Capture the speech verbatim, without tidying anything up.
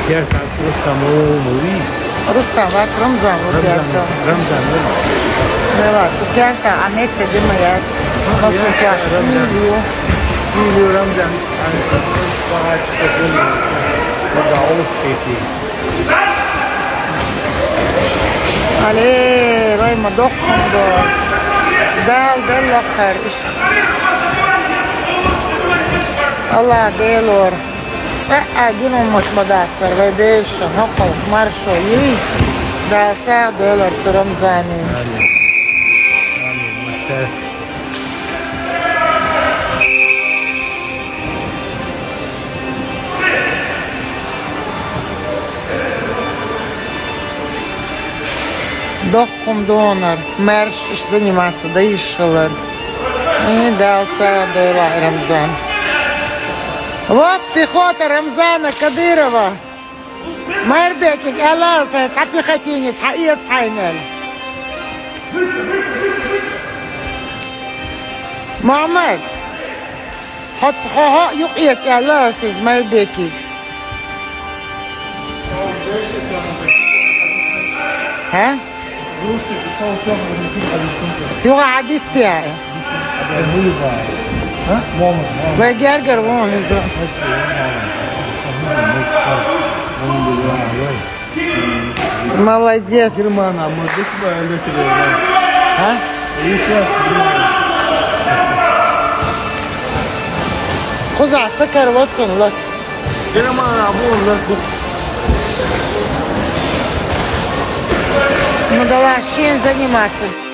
Керта Рустам, о, муви. Рустам, вац Рамзан, вот Рамзан, керта. Рамзан, да. Давай, цу керта, а метте дима яц. Масу каш. Рамзан. Илю. Илю Рамзан. Ан, багач, что было. Мага, олус кепи. Але, вай, ма дохкундо. Дал, дал лакар. Иш. Алла, делор. Цӏа гьа гьинуммас ма дацар, вай бейша, гьакъал, маршо, йий, Дала сагъ дойлар цу Рамзани. Амин. Амин. Машалла. Дохкундонар, марш иш заниматься, да иш хилар. Э, Дала сагъ дойлар Рамзан. Вот пехота Рамзана Кадырова. Майрбекиге аласа, цапи хатини, ца ият цайнал. Мухаммад. Хьо ц-, хьо, хьо юкъе цӀалла асиз Майрбекиге. Гьа? Югъа хьадис дия. Вай гергар вон иза. Молодец. Германа, молодец, ба, электрик, да. А? Ещё. Куза, фикр вот сон, вот. Германа, вон, да, бу. Ну, давай, чем заниматься?